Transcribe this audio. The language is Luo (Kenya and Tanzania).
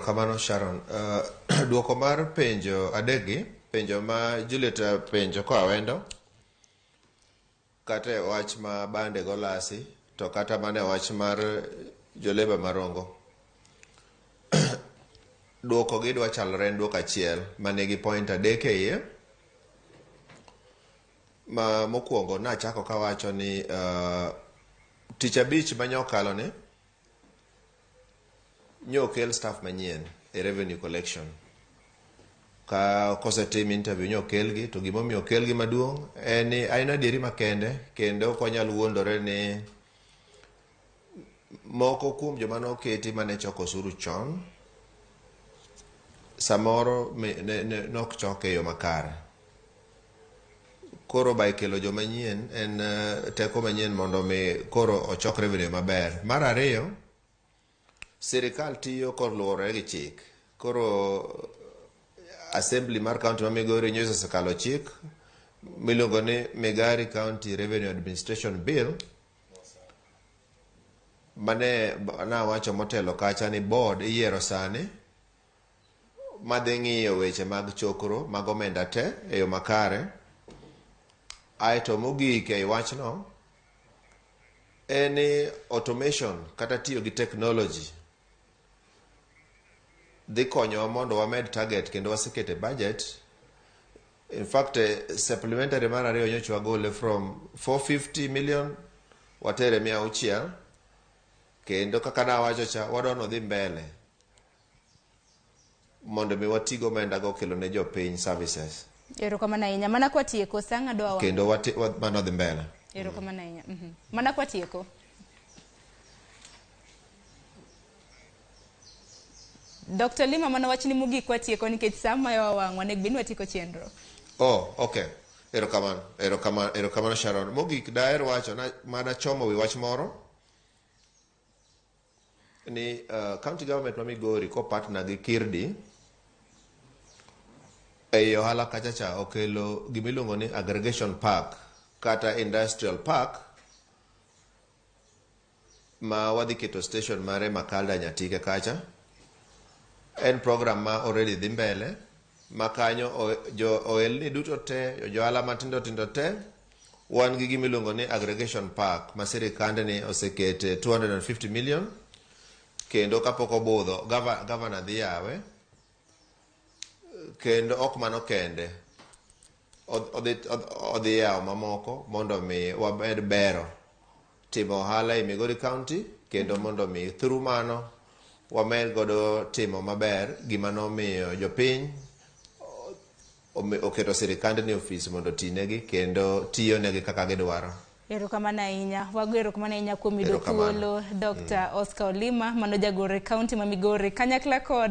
Erokamano Sharon. Duoko mar penjo adekgi, penjo ma Juliet penjo koa Wendo, kata e wach ma bande golasi, to kata mana e wach mar joleba marongo. Duoko gi dwa chalre en duoko achiel manigi point adek e iye. Ma mokwongo nachako kawacho ni tich abich manyokalo ni nyokel staff manyien e revenue collection. Ka kosetim interview nyokelgi to gimomiyo okelgi maduong' en ni en adieri makende kendo ok wanyal wuondore ni moko kuom joma noketi mane choko osuru chon samoro nok choke e yo makare. Koro by kelo joma nyien en teko manyien mondo mi koro ochok revenue maber. Mar ariyo, sirikal tiyo koluwore gi chik. Koro assembly mar county ma Migori nyocha osekalo chik miluongo ni Migari County Revenue Administration Bill mane nawacho motelo kacha ni board iyiero sani madhi ng'iyo weche mag chokro mag omenda te e yo makare. Aeto mogik ei wachno en ni automation kata tiyo gi technology dhi konyowa mondo wamed target kendo wasekete budget. In fact, supplementary mar ariyo nyocha wagole from 450 million watere 600 kendo kaka nawacho cha wadwa ni odhi mbele mondo mi wati gi omenda go kelo ne jopiny services. Erokamano ahinya. Mana kwatieko, sa ng'ado awa. Kendo mano dhi mbele. Erokamano ahinya. Mana kwatieko. Dr. Lima, mana wachni mogik kwatieko nikech sa mayowa wang' onego bed ni watieko chenro. Oh, okay. Erokamano. Erokamano, erokamano Sharon. Mogik daher wacho na mana chomo wi wach moro ni county government ma Migori ko partner gi Kirdi ei ohala kacha cha okelo gimiluongo ni aggregation park kata industrial park ma wadhi keto station mare Makalda Nyatike kacha. En program ma already dhi mbele ma kanyo jo ohelni duto te, jo ohala matindo tindo te, wan gi gimiluongo ni aggregation park ma sirikande ni osekete 250 million kendo kapok obudho governor dhi yawe kendo ok mano kende odhi yawo mamoko mondo mi wamed bero timo ohala e Migori County kendo mondo mi through mano wamed godo timo maber gima nomiyo jopiny oketo sirikande ni ofis mondo otinegi kendo tiyonegi kaka gidwaro. Erokamano ahinya. Wago erokamano ahinya kuom yudo thuolo Dr. Oscar Olima mano jagoro e county ma Migori kanyakla kod